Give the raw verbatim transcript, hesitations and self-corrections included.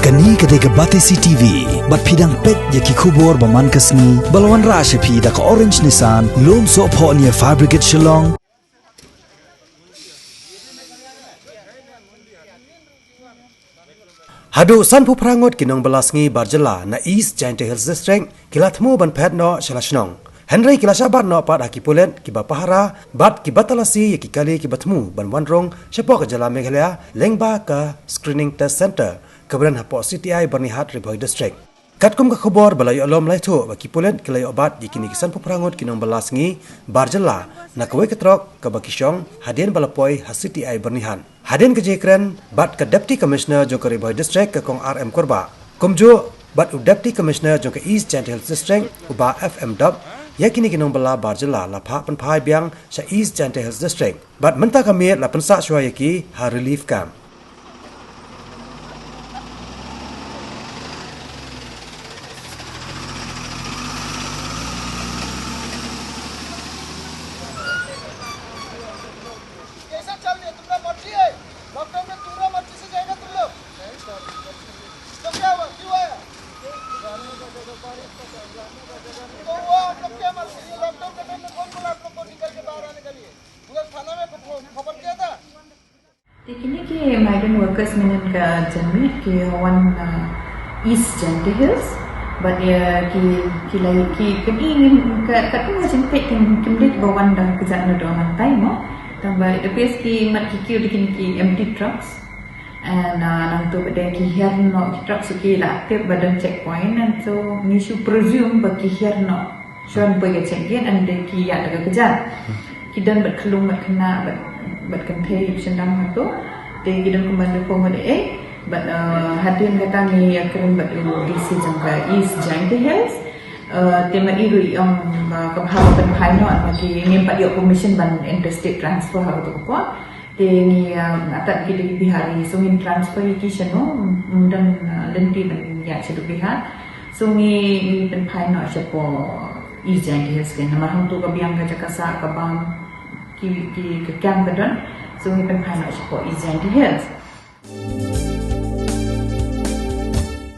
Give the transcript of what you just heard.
Kane ka dei ka Batesi T V, bad phi dang peit ïa ki khubor ba man ka sngi, ba la wanrah sha phi da ka Orange Nissan, Lumsohphoh near Fire Brigade Shillong. Haduh sanphew phra ngut ki nongbylla sngi bar jylla na East Jaintia Hills District ki la thmu ban phet noh sha la shnong. Hynrei ki la shah bat noh pat ha ki pulit kiba pahara bad kiba talasi ïa ki kali kiba thmu ban wan rung shapoh ka jylla Meghalaya lyngba ka Screening Test Centre kaba don hapoh C T I Byrnihat, Ri Bhoi District. Katkum ka khubor ba la ïoh lum la ïathuh ba ki pulit ki la ïoh bat ïa kine ki sanphew phra ngut ki nongbylla sngi bar jylla na kawei ka trok kaba ki shong hadien ba la poi ha C T I Byrnihat. Hadien ka jingkren bad ka Deputy Commissioner jong ka Ri Bhoi District, ka Kong R M Kurbah, kumjuh bad u Deputy Commissioner jong ka East Jaintia Hills District, u Bah F M Dop, ïa kine ki nongbylla bar jylla la phah pynphai biang sha East Jaintia Hills District. Bad mynta ka miet la pynsah shuwa ïa ki ha relief camp. कैसा चल रही है तुम्हारा मर्जी है? लॉकडाउन में तुम्हारा मर्जी से जाएगा तुम लोग? तो क्या हुआ? क्यों आया? तो वो आप लोग क्या मर्जी? ये लॉकडाउन के टाइम में कौन बोला आप लोग को निकल के बाहर आने के लिए? उधर थाना में ख-, खबर दिया था? Te kine ki migrant workers mynnin ka janmiet ki wan, uh, East Jaintia Hills. Bad ïa ki, ki la ki, ki, ki, ka, ka, ka, ka, kim, kim dei ba wan da ka jait na dong nangtai mo. Tang ba it appears ki mat ki kiew da kine ki empty trucks. And, uh, nangtu ba dei ki hiar noh ki trucks, ki la tip ba don checkpoint, and so ngi shu presume ba ki hiar noh. Shuwa poi ka check gate and then ki ïaid da ka kjat. Ki don bad khyllung bad khynnah bad, bad kynthei shynrang hato. Te ki don kumba hynriewphew ngut eh. Bad, uh, hadien kata ngi ïakren bad u D C jong ka East Jaintia Hills. Uh, te ma i ruh i ong ba ka bha ban pynphai noh, ma ki ngim pat ïoh permission ban interstate transfer ha kato ka por. Te ngi, uh, atat ki dei ki Bihari, so ngin transfer ïa ki shano, ym don, uh, lynti ban ïaid shaduh Bihar. So ngi, ngi pynphai noh shapoh East Jaintia Hills, namar hangto ka biang ka jaka sah ka bam, ki, ki, ka camp ka don. So ngi pynphai noh shapoh East Jaintia Hills.